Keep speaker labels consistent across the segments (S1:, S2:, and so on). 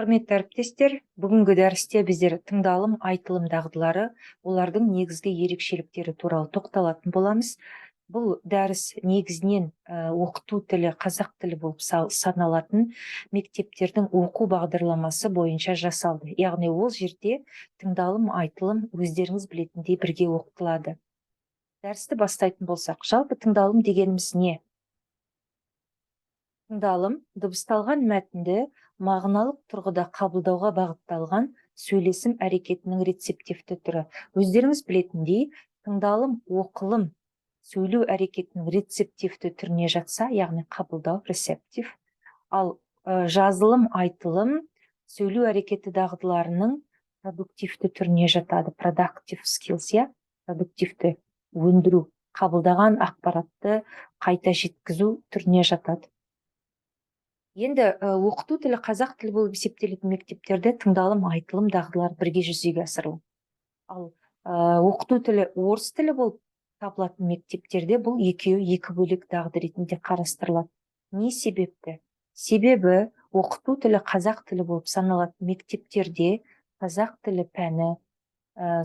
S1: Құрметті әріптестер, бүгінгі дәрісте біздер тыңдалым, айтылым дағдылары, олардың негізгі ерекшеліктері туралы тоқталатын боламыз. Бұл дәріс негізінен оқыту тілі қазақ тілі болып саналатын мектептердің оқу бағдарламасы бойынша жасалды. Яғни ол жерде тыңдалым, айтылым, өздеріңіз білетіндей, бірге оқытылады. Дәрісті бастайтын болсақ, жалпы тыңдалым дегеніміз не? Тыңдалым – дыбысталған мәтінді мағыналық тұрғыда қабылдауға бағытталған сөйлесім әрекетінің рецептивті түрі. Өздеріңіз білетіндей, тыңдалым оқылым сөйлеу әрекетінің рецептивті түріне жатса, яғни қабылдау, receptive, ал жазылым, айтылым сөйлеу әрекеті дағдыларының продуктивті түріне жатады, productive skills, иә, продуктивті өндіру, қабылдаған ақпаратты қайта жеткізу түріне жатады. Енді оқыту тілі қазақ тілі болып есептелетін мектептерде тыңдалым, айтылым дағдылары бірге жүзеге асырылады. Ал оқыту тілі орыс тілі болып табылатын мектептерде бұл екеуі екі бөлек дағды ретінде қарастырылады. Не себепті? Себебі оқыту тілі қазақ тілі болып саналатын мектептерде қазақ тілі пәні,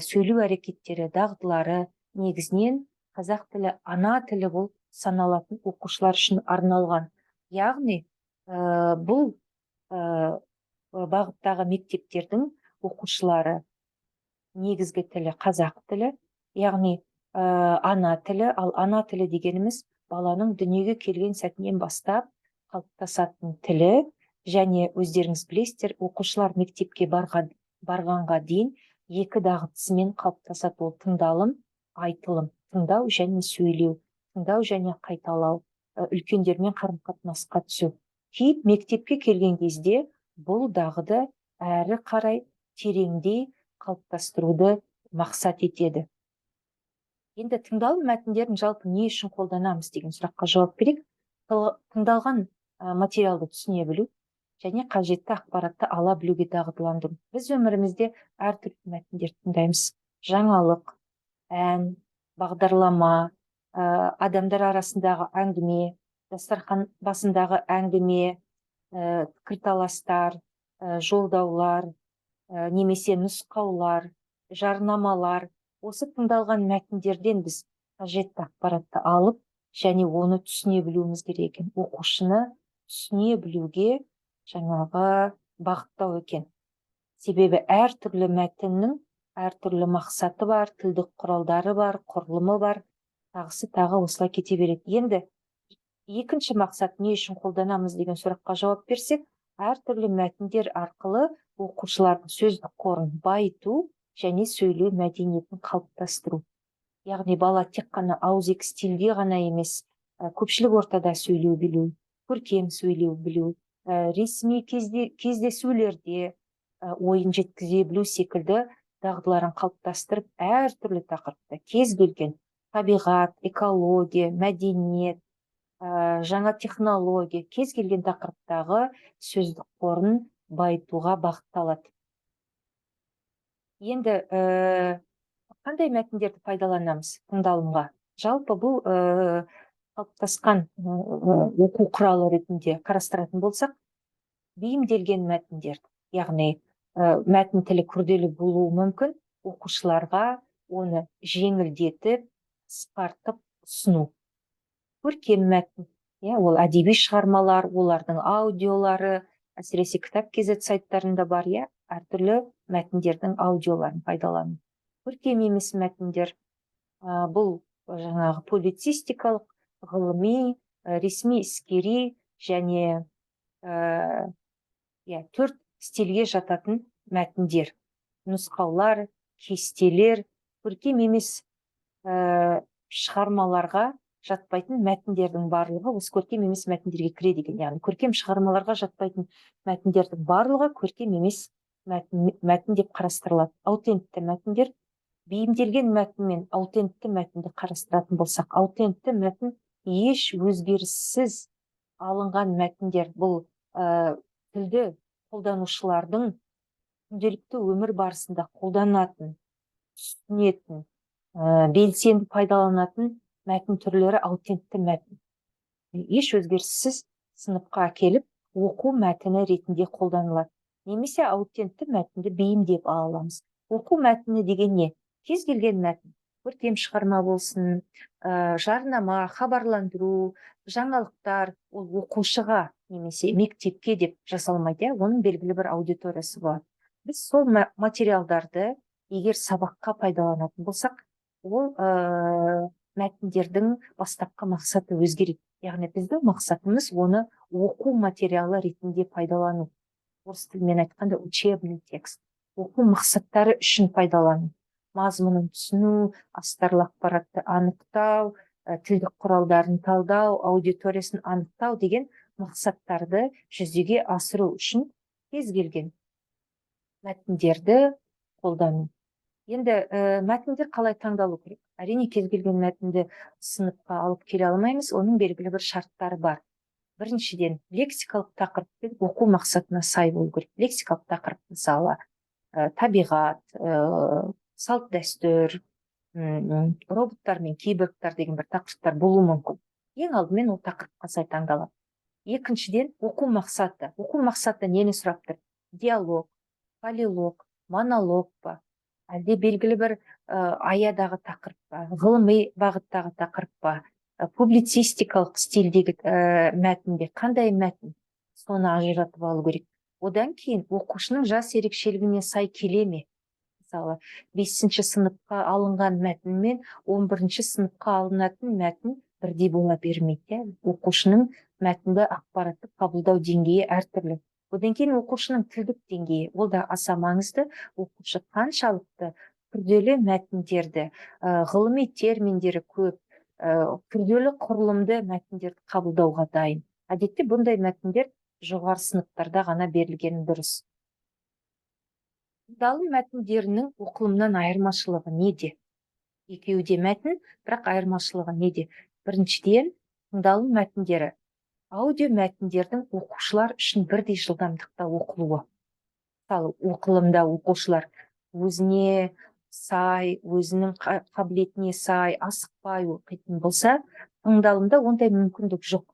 S1: сөйлеу әрекеттері дағдылары негізінен қазақ тілі ана тілі болып саналатын оқушылар үшін арналған. Яғни бұл бағыттағы мектептердің оқушылары негізгі тілі қазақ тілі, яғни ана тілі. Ал ана тілі дегеніміз – баланың дүниеге келген сәтінен бастап қалыптасатын тілі. Және өздеріңіз білесіздер, оқушылар мектепке барғанға дейін екі дағдысымен қалыптасады. Ол тыңдалым, айтылым, тыңдау және сөйлеу, тыңдау және қайталау, үлкендермен қарым қатынасқа түсу. Кейін мектепке келген кезде бұл дағды әрі қарай тереңдей қалыптастыруды мақсат етеді. Енді тыңдалым мәтіндерін жалпы не үшін қолданамыз деген сұраққа жауап берейік. Тыңдалған материалды түсіне білу және қажетті ақпаратты ала білуге дағдыландыру. Біз өмірімізде әртүрлі мәтіндерді тыңдаймыз: жаңалық, ән, бағдарлама, адамдар арасындағы әңгіме, дастархан басындағы әңгіме, пікірталастар, жолдаулар немесе нұсқаулар, жарнамалар. Осы тыңдалған мәтіндерден біз қажетті ақпаратты алып және оны түсіне білуіміз керек екен. Оқушыны түсіне білуге жаңағы бағыттау екен. Себебі әртүрлі мәтіннің әртүрлі мақсаты бар, тілдік құралдары бар, құрылымы бар, тағысы тағы, осылай кете береді. Енді екінші мақсат, не үшін қолданамыз деген сұраққа жауап берсек, әртүрлі мәтіндер арқылы оқушылардың сөздік қорын байыту және сөйлеу мәдениетін қалыптастыру. Яғни бала тек қана ауызекі стильде ғана емес, көпшілік ортада сөйлеу білу, көркем сөйлеу білу, ресми кездесулерде ойын жеткізе білу секілді дағдыларын қалыптастырып, әртүрлі тақырыпта, кез келген табиғат, экология, мәдениет, жаңа технология, кез келген тақырыптағы сөздік қорын байытуға бағытталады. Енді қандай мәтіндерді пайдаланамыз тыңдалымға? Жалпы бұл қалыптасқан оқу құралы ретінде қарастыратын болсақ, бейімделген мәтіндер, яғни мәтін тілі күрделі болуы мүмкін, оқушыларға оны жеңілдетіп, қысқартып ұсыну. Көркем мәтін, иә, ол әдеби шығармалар, олардың аудиолары, әсіресе Кітап kz сайттарында бар, иә, әртүрлі мәтіндердің аудиоларын пайдалану. Көркем емес мәтіндер, бұл жаңағы публицистикалық, ғылыми, ресми, іскери және иә, төрт стильге жататын мәтіндер, нұсқаулар, кестелер. Көркем емес шығармаларға жатпайтын мәтіндердің барлығы осы көркем емес мәтіндерге кіреді екен. Яғни көркем шығармаларға жатпайтын мәтіндердің барлығы көркем емес мәтін деп қарастырылады. Аутентті мәтіндер. Бейімделген мәтін мен аутентті мәтінді қарастыратын болсақ, аутентті мәтін – еш өзгеріссіз алынған мәтіндер. Бұл тілді қолданушылардың күнделікті өмір барысында қолданатын, түсінетін, белсенді пайдаланатын мәтін түрлері аутентті мәтін. Еш өзгеріссіз сыныпқа әкеліп, оқу мәтіні ретінде қолданылады. Немесе аутентті мәтінді бейімдеп ала аламыз. Оқу мәтіні деген не? Кез келген мәтін, көркем шығарма болсын, жарнама, хабарландыру, жаңалықтар, ол оқушыға немесе мектепке деп жасалмайды, иә, оның белгілі бір аудиториясы болады. Біз сол материалдарды егер сабаққа пайдаланатын болсақ, ол мәтіндердің бастапқы мақсаты өзгереді. Яғни біздің мақсатымыз оны оқу материалы ретінде пайдалану. Орыс тілімен айтқанда, учебный текст. Оқу мақсаттары үшін пайдалану. Мазмұнын түсіну, астарлы ақпаратты анықтау, тілдік құралдарын талдау, аудиториясын анықтау деген мақсаттарды жүзеге асыру үшін кез келген мәтіндерді қолдану. Енді мәтіндер қалай таңдалу керек? Әрине, кез келген мәтінді сыныпқа алып келе алмаймыз, оның белгілі бір шарттары бар. Біріншіден, лексикалық тақырып оқу мақсатына сай болу керек. Лексикалық тақырып, мысалы, табиғат, салт дәстүр, роботтар мен киборгтар деген бір тақырыптар болуы мүмкін. Ең алдымен ол тақырыпқа сай таңдалады. Екіншіден, оқу мақсаты. Оқу мақсаты нені сұрап тұр? Диалог, полилог, монолог па, әлде белгілі бір аядағы тақырып па, ғылыми бағыттағы тақырып па, публицистикалық стильдегі мәтін бе, қандай мәтін, соны ажыратып алу керек. Одан кейін оқушының жас ерекшелігіне сай келе ме? Мысалы, бесінші сыныпқа алынған мәтін мен 11-сыныпқа алынатын мәтін бірдей бола бермейді, иә. Оқушының мәтінді, ақпаратты қабылдау деңгейі әртүрлі. Одан кейін оқушының тілдік деңгейі, ол да аса маңызды. Оқушы қаншалықты күрделі мәтіндерді, ғылыми терминдері көп, күрделі құрылымды мәтіндерді қабылдауға дайын. Әдетте бұндай мәтіндер жоғары сыныптарда ғана берілгені дұрыс. Тыңдалым мәтіндерінің оқылымнан айырмашылығы неде? Екеуі де мәтін, бірақ айырмашылығы неде? Біріншіден, тыңдалым мәтіндері аудио мәтіндердің оқушылар үшін бірдей жылдамдықта оқылуы. Мысалы, оқылымда оқушылар өзіне сай, өзінің қабілетіне сай асықпай оқитын болса, тыңдалымда ондай мүмкіндік жоқ.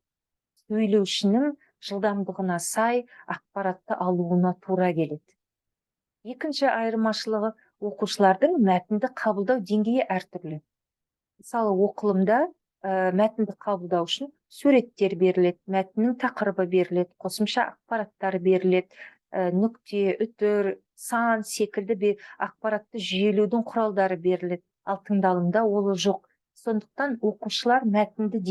S1: Сөйлеушінің жылдамдығына сай ақпаратты алуына тура келеді. Екінші айырмашылығы: оқушылардың мәтінді қабылдау деңгейі әртүрлі. Мысалы, оқылымда мәтінді қабылдау үшін суреттер беріледі, мәтіннің тақырыбы беріледі, қосымша ақпараттар беріледі, нүкте, үтір, сан секілді ақпаратты жүйелеудің құралдары беріледі. Ал тыңдалымда ол жоқ. Сондықтан оқушылар мәтінді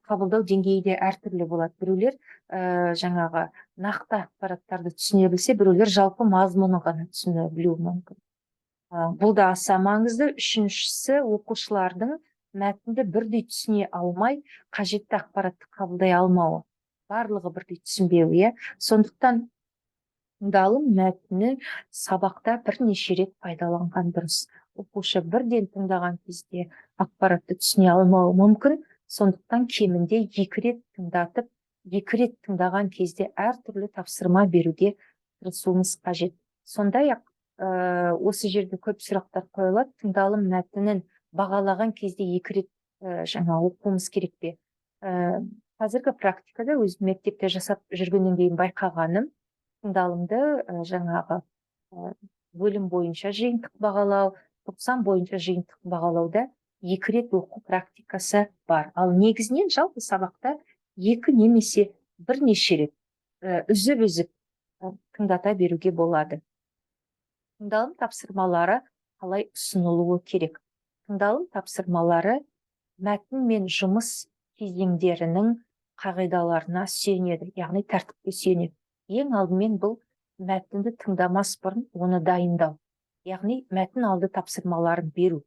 S1: қабылдау деңгейі де әртүрлі болады. Біреулер жаңағы нақты ақпараттарды түсіне білсе, біреулер жалпы мазмұнын ғана түсіне білуі мүмкін. Бұл да аса маңызды. Үшіншісі: оқушылардың мәтінді бірдей түсіне алмай, қажетті ақпаратты қабылдай алмауы, барлығы бірдей түсінбеуі, иә. Сондықтан тыңдалым мәтінін сабақта бірнеше рет пайдаланған дұрыс. Оқушы бірден тыңдаған кезде ақпаратты түсіне алмауы мүмкін. Сондықтан кемінде екі рет тыңдатып, екі рет тыңдаған кезде әртүрлі тапсырма беруге тырысуымыз қажет. Сондай ақ осы жерде көп сұрақтар қойылады: тыңдалым мәтінін бағалаған кезде екі рет жаңа оқуымыз керек пе? Қазіргі практикада, өзім мектепте жасап жүргеннен кейін байқағаным, тыңдалымды жаңағы бөлім бойынша жиынтық бағалау, 90 бойынша жиынтық бағалауда екі рет оқу практикасы бар. Ал негізінен жалпы сабақта екі немесе бірнеше рет үзіп үзіп тыңдата беруге болады. Тыңдалым тапсырмалары қалай ұсынылуы керек? Тыңдалым тапсырмалары мәтін мен жұмыс кезеңдерінің қағидаларына сүйенеді, яғни тәртіпке сүйенеді. Ең алдымен бұл мәтінді тыңдамас бұрын оны дайындау, яғни мәтін алды тапсырмаларын беру.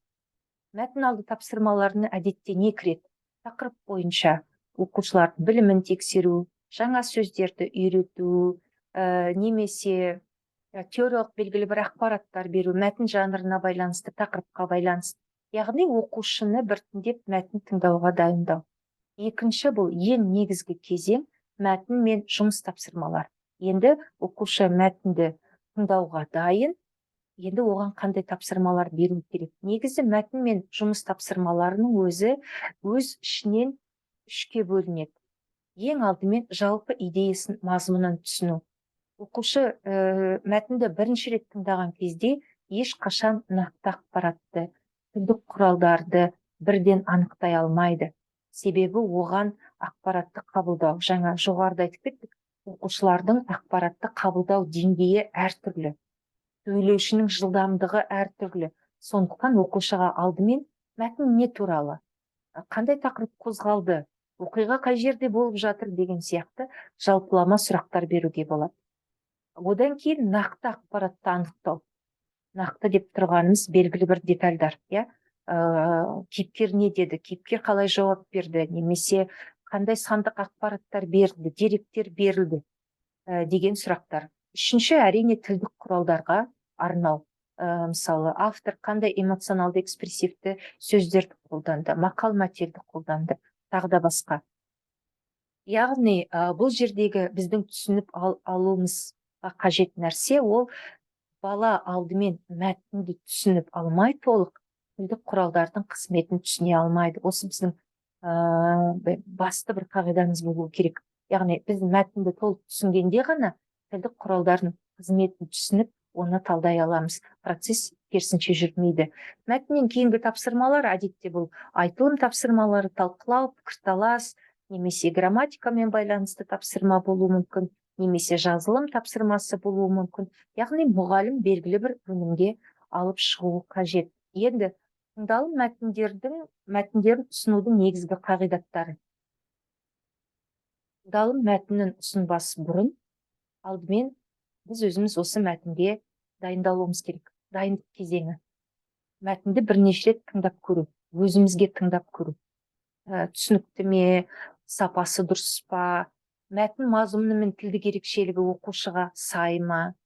S1: Мәтін алды тапсырмаларына әдетте не кіреді? Тақырып бойынша оқушылардың білімін тексеру, жаңа сөздерді үйрету, немесе теориялық белгілі бір ақпараттар беру, мәтін жанрына байланысты, тақырыпқа байланысты, яғни оқушыны біртіндеп мәтін тыңдауға дайындау. Екінші, бұл ең негізгі кезең — мәтін мен жұмыс тапсырмалар. Енді оқушы мәтінді тыңдауға дайын, енді оған қандай тапсырмалар беру керек? Негізі мәтін мен жұмыс тапсырмаларының өзі өз ішінен үшке бөлінеді. Ең алдымен жалпы идеясын, мазмұнын түсіну. Оқушы мәтінді бірінші рет тыңдаған кезде ешқашан нақты ақпаратты, тілдік құралдарды бірден анықтай алмайды. Себебі оған ақпаратты қабылдау, жаңа жоғарыда айтып кеттік, оқушылардың ақпаратты қабылдау деңгейі әртүрлі, сөйлеушінің жылдамдығы әртүрлі. Сондықтан оқушыға алдымен мәтін не туралы, қандай тақырып қозғалды, оқиға қай жерде болып жатыр деген сияқты жалпылама сұрақтар беруге болады. Одан кейін нақты ақпаратты анықтау. Нақты деп тұрғанымыз белгілі бір детальдар, иә, кейіпкер не деді, кейіпкер қалай жауап берді немесе қандай сандық ақпараттар берілді, деректер берілді деген сұрақтар. Үшінші, әрине, тілдік құралдарға арнау. Мысалы, автор қандай эмоционалды, экспрессивті сөздерді қолданды, мақал мәтелді қолданды, тағы да басқа. Яғни бұл жердегі біздің түсініп алуымызға қажет нәрсе: ол бала алдымен мәтінді түсініп алмай, толық тілдік құралдардың қызметін түсіне алмайды. Осы біздің басты бір қағидамыз болуы керек. Яғни біз мәтінді толық түсінгенде ғана тілдік құралдардың қызметін түсініп, оны талдай аламыз. Процесс керісінше жүрмейді. Мәтіннен кейінгі тапсырмалар әдетте бұл айтылым тапсырмалары, талқылау, пікірталас немесе грамматикамен байланысты тапсырма болуы мүмкін, немесе жазылым тапсырмасы болуы мүмкін. Яғни мұғалім белгілі бір өнімге алып шығуы қажет. Енді тыңдалым мәтіндерін ұсынудың негізгі қағидаттары. Тыңдалым мәтінін ұсынбас бұрын алдымен біз өзіміз осы мәтінге дайындалуымыз керек. Дайындық кезеңі: мәтінді бірнеше рет тыңдап көру, өзімізге тыңдап көру, түсінікті ме, сапасы дұрыс па, мәтін мазмұны мен тілдік ерекшелігі оқушыға сай ма.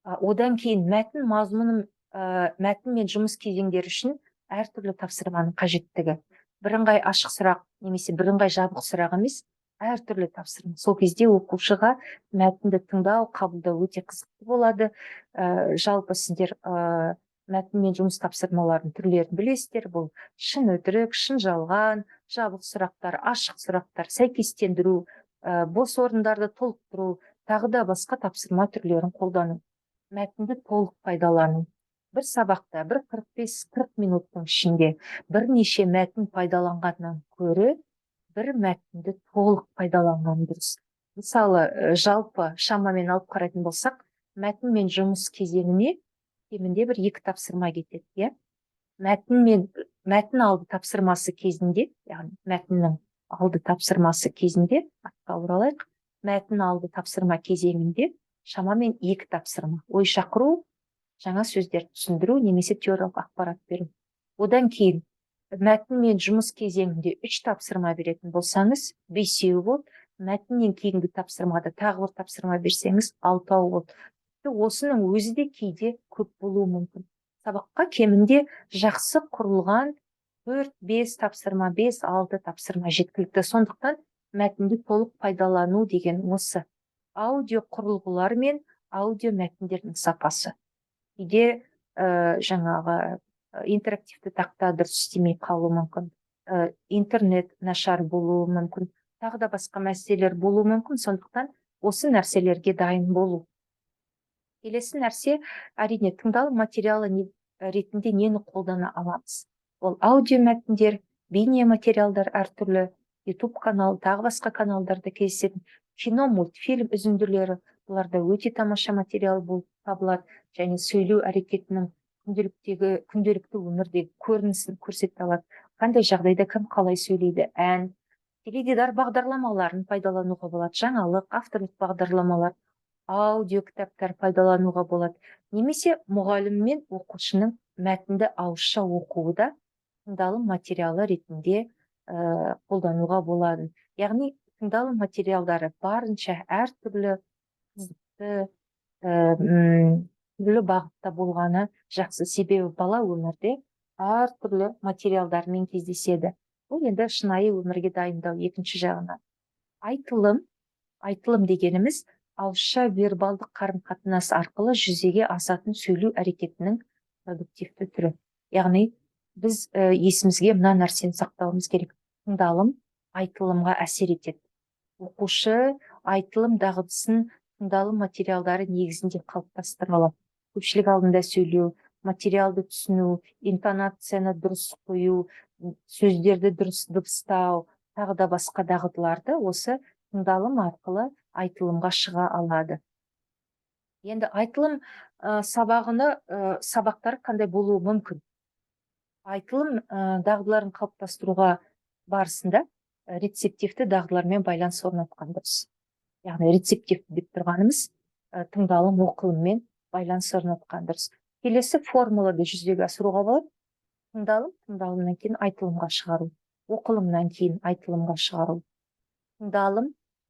S1: Одан кейін мәтін мазмұны, мәтінмен жұмыс кезеңдері үшін әртүрлі тапсырманың қажеттігі. Бірыңғай ашық сұрақ немесе бірыңғай жабық сұрақ емес, әртүрлі тапсырма. Сол кезде оқушыға мәтінді тыңдау, қабылдау өте қызықты болады. Жалпы сіздер мәтінмен жұмыс тапсырмаларының түрлерін білесіздер. Бұл шын өтірік, шын жалған, жабық сұрақтар, ашық сұрақтар, сәйкестендіру, бос орындарды толықтыру, тағы да басқа тапсырма түрлерін қолдану. Мәтінді толық пайдалану. Бір сабақта бір 45-40 минуттың ішінде бірнеше мәтін пайдаланғаннан гөрі бір мәтінді толық пайдаланған дұрыс. Мысалы, жалпы шамамен алып қарайтын болсақ, мәтінмен жұмыс кезеңіне кемінде бір екі тапсырма кетеді, иә. Мәтін алды тапсырмасы кезінде, яғни мәтіннің алды тапсырмасы кезінде, артқа оралайық, мәтін алды тапсырма кезеңінде шамамен екі тапсырма: ой шақыру, жаңа сөздерді түсіндіру немесе теориялық ақпарат беру. Одан кейін мәтінмен жұмыс кезеңінде үш тапсырма беретін болсаңыз, бесеу болды. Мәтіннен кейінгі тапсырмада тағы бір тапсырма берсеңіз, алтау болды. Тіпті осының өзі де кейде көп болуы мүмкін. Сабаққа кемінде жақсы құрылған төрт, бес тапсырма, бес, алты тапсырма жеткілікті. Сондықтан мәтінді толық пайдалану деген осы. Аудио құрылғылар мен аудио мәтіндердің сапасы. Кейде жаңағы интерактивті тақта дұрыс істемей қалуы мүмкін, интернет нашар болуы мүмкін, тағы да басқа мәселелер болуы мүмкін. Сондықтан осы нәрселерге дайын болу. Келесі нәрсе, әрине, тыңдалым материалы ретінде нені қолдана аламыз? Ол аудио мәтіндер, бейне материалдар, әртүрлі YouTube канал, тағы басқа каналдарда кездесетін кино, мультфильм үзінділері. Бұлар да өте тамаша материал болып табылады және сөйлеу әрекетінің күнделікті өмірдегі көрінісін көрсете алады: қандай жағдайда кім қалай сөйлейді. Ән, теледидар бағдарламаларын пайдалануға болады, жаңалық, авторлық бағдарламалар, аудио кітаптар пайдалануға болады немесе мұғалім мен оқушының мәтінді ауызша оқуы да тыңдалым материалы ретінде қолдануға болады. Яғни тыңдалым материалдары барынша әртүрлі, қызықты, түрлі бағытта болғаны жақсы, себебі бала өмірде әртүрлі материалдармен кездеседі. Бұл енді шынайы өмірге дайындау. Екінші жағынан, айтылым. Айтылым дегеніміз ауызша вербалдық қарым қатынас арқылы жүзеге асатын сөйлеу әрекетінің продуктивті түрі. Яғни біз есімізге мына нәрсені сақтауымыз керек: тыңдалым айтылымға әсер етеді. Оқушы айтылым дағдысын тыңдалым арқылы қалыптастырады. Тыңдалым материалдары негізінде қалыптастыра алады. Көпшілік алдында сөйлеу, материалды түсіну, интонацияны дұрыс қою, сөздерді дұрыс дыбыстау, тағы да басқа дағдыларды осы тыңдалым арқылы айтылымға шыға алады. Енді айтылым сабағыны, сабақтар қандай болуы мүмкін? Айтылым дағдыларын қалыптастыруға барысында рецептивті дағдылармен байланыс орнатқан дұрыс. Яғни рецептивті деп тұрғанымыз тыңдалым, оқылыммен байланыс орнатқан дұрыс. Келесі формулады жүзеге асыруға болады. Тыңдалым, тыңдалымнан кейін айтылымға шығару, оқылымнан кейін айтылымға шығару. Тыңдалым,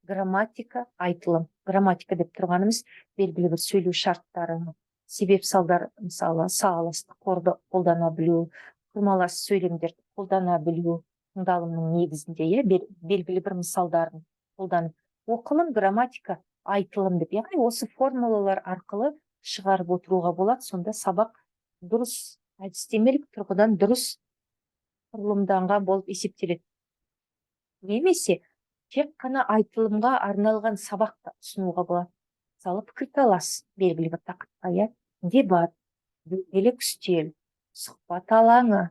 S1: грамматика, айтылым. Грамматика деп тұрғанымыз белгілі бір сөйлеу шарттары, себеп салдар, мысалы, салыстық қолдана білу, құрмалас сөйлемдерді қолдана білу, тыңдалымның негізінде, иә, белгілі бір мысалдарын қолданып. Оқылым, грамматика, айтылым деп, яғни осы формулалар арқылы шығарып отыруға болады. Сонда сабақ дұрыс, әдістемелік тұрғыдан дұрыс құрылымданған болып есептеледі. Немесе тек қана айтылымға арналған сабақ та ұсынуға болады. Мысалы, пікірталас белгілі бір тақырыпқа, иә, дебат, дөңгелек үстел, сұхбат алаңы,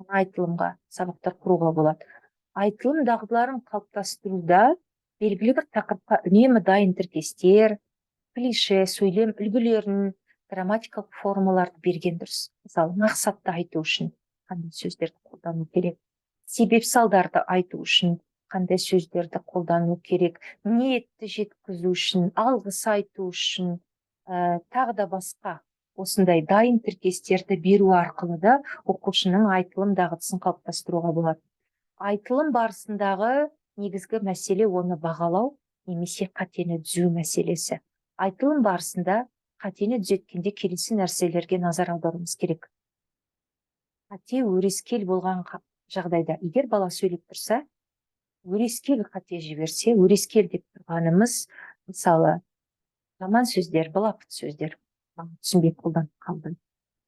S1: айтылымға сабақтар құруға болады. Айтылым дағдыларын қалыптастыруда белгілі бір тақырыпқа үнемі дайын тіркестер, клише, сөйлем үлгілерін, грамматикалық формаларды берген дұрыс. Мысалы, мақсатты айту үшін қандай сөздерді қолдану керек, себеп салдарды айту үшін қандай сөздерді қолдану керек, ниетті жеткізу үшін, алғыс айту үшін, тағы да басқа осындай дайын тіркестерді беру арқылы да оқушының айтылым дағдысын қалыптастыруға болады. Айтылым барысындағы негізгі мәселе — оны бағалау немесе қатені түзеу мәселесі. Айтылым барысында қатені түзеткенде келесі нәрселерге назар аударуымыз керек. Қате өрескел болған жағдайда, егер бала сөйлеп тұрса, өрескел қате жіберсе, өрескел деп тұрғанымыз, мысалы, жаман сөздер, былапыт сөздер, бала түсінбей қолданып қалды,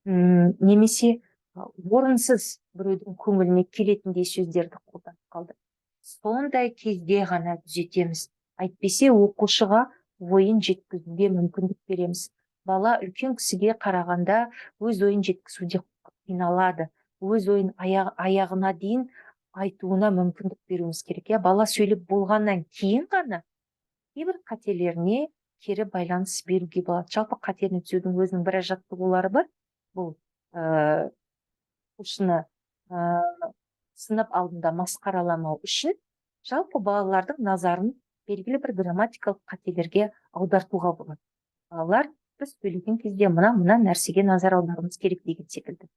S1: немесе орынсыз, біреудің көңіліне келетіндей сөздерді қолданып қалды, сондай кезде ғана түзетеміз. Әйтпесе оқушыға ойын жеткізуге мүмкіндік береміз. Бала үлкен кісіге қарағанда өз ойын жеткізуде қиналады. Өз ойын аяғына дейін айтуына мүмкіндік беруіміз керек, иә. Бала сөйлеп болғаннан кейін ғана кейбір қателеріне кері байланыс беруге болады. Жалпы, қатені түзеудің өзінің біраз жаттығулары бар. Бұл оқушыны сынып алдында масқараламау үшін жалпы балалардың назарын белгілі бір грамматикалық қателерге аудартуға болады. Балалар, біз сөйлеген кезде мына мына нәрсеге назар аударуымыз керек деген секілді.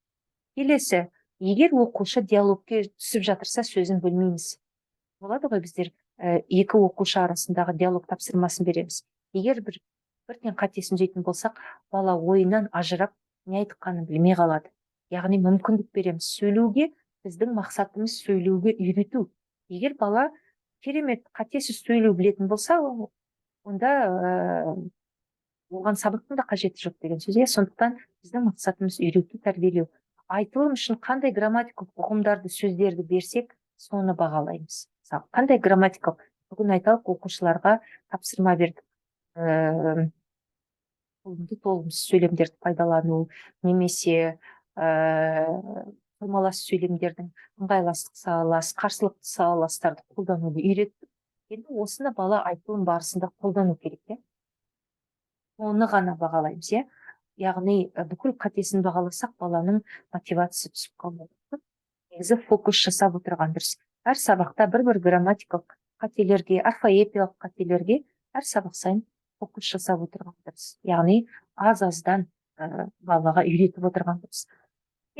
S1: Келесі, егер оқушы диалогке түсіп жатырса, сөзін бөлмейміз. Болады ғой, біздер екі оқушы арасындағы диалог тапсырмасын береміз. Егер бірден қатесін түзейтін болсақ, бала ойынан ажырап, не айтқанын білмей қалады. Яғни мүмкіндік береміз сөйлеуге. Біздің мақсатымыз — сөйлеуге үйрету. Егер бала керемет қатесіз сөйлеу білетін болса, онда оған сабақтың да қажеті жоқ деген сөз, иә. Сондықтан біздің мақсатымыз — үйрету, тәрбиелеу. Айтылым үшін қандай грамматикалық ұғымдарды, сөздерді берсек, соны бағалаймыз. Мысалы, қандай грамматикалық, бүгін, айталық, оқушыларға тапсырма бердік, толымды, толымсыз сөйлемдерді пайдалану немесе құрмалас сөйлемдердің ыңғайластық салалас, қарсылықты салаластарды қолдануды үйреттік. Енді осыны бала айтылым барысында қолдану керек, иә. Оны ғана бағалаймыз, иә. Яғни бүкіл қатесін бағаласақ, баланың мотивациясы түсіп қалуы мүмкін. Негізі фокус жасап отырған дұрыс. Әр сабақта бір бір грамматикалық қателерге, орфоэпиялық қателерге әр сабақ сайын фокус жасап отырған дұрыс. Яғни аз аздан балаға үйретіп отырған дұрыс.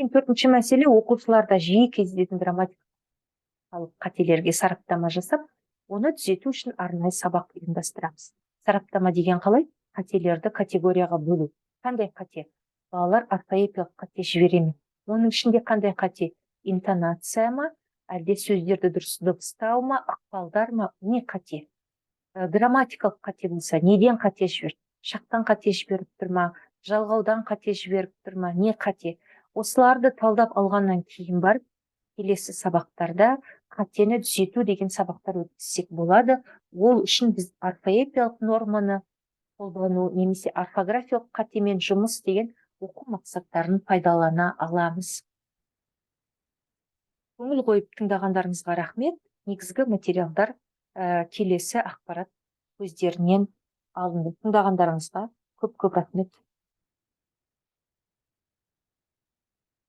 S1: Енді төртінші мәселе: оқушыларда жиі кездесетін грамматикалық қателерге сараптама жасап, оны түзету үшін арнайы сабақ ұйымдастырамыз. Сараптама деген қалай? Қателерді категорияға бөлу. Қандай қате? Балалар орфоэпиялық қате жібере ме? Оның ішінде қандай қате? Интонация ма, әлде сөздерді дұрыс дыбыстау ма, ықпалдар ма, не қате? Грамматикалық қате болса, неден қате жіберді? Шақтан қате жіберіп тұр ма, жалғаудан қате жіберіп тұр ма, не қате? Осыларды талдап алғаннан кейін барып, келесі сабақтарда қатені түзету деген сабақтар өткізсек болады. Ол үшін біз орфоэпиялық норманы Қолдану немесе орфографиялық қатемен жұмыс деген оқу мақсаттарын пайдалана аламыз. Көңіл қойып тыңдағандарыңызға рахмет. Негізгі материалдар келесі ақпарат көздерінен алынды. Тыңдағандарыңызға көп көп рахмет.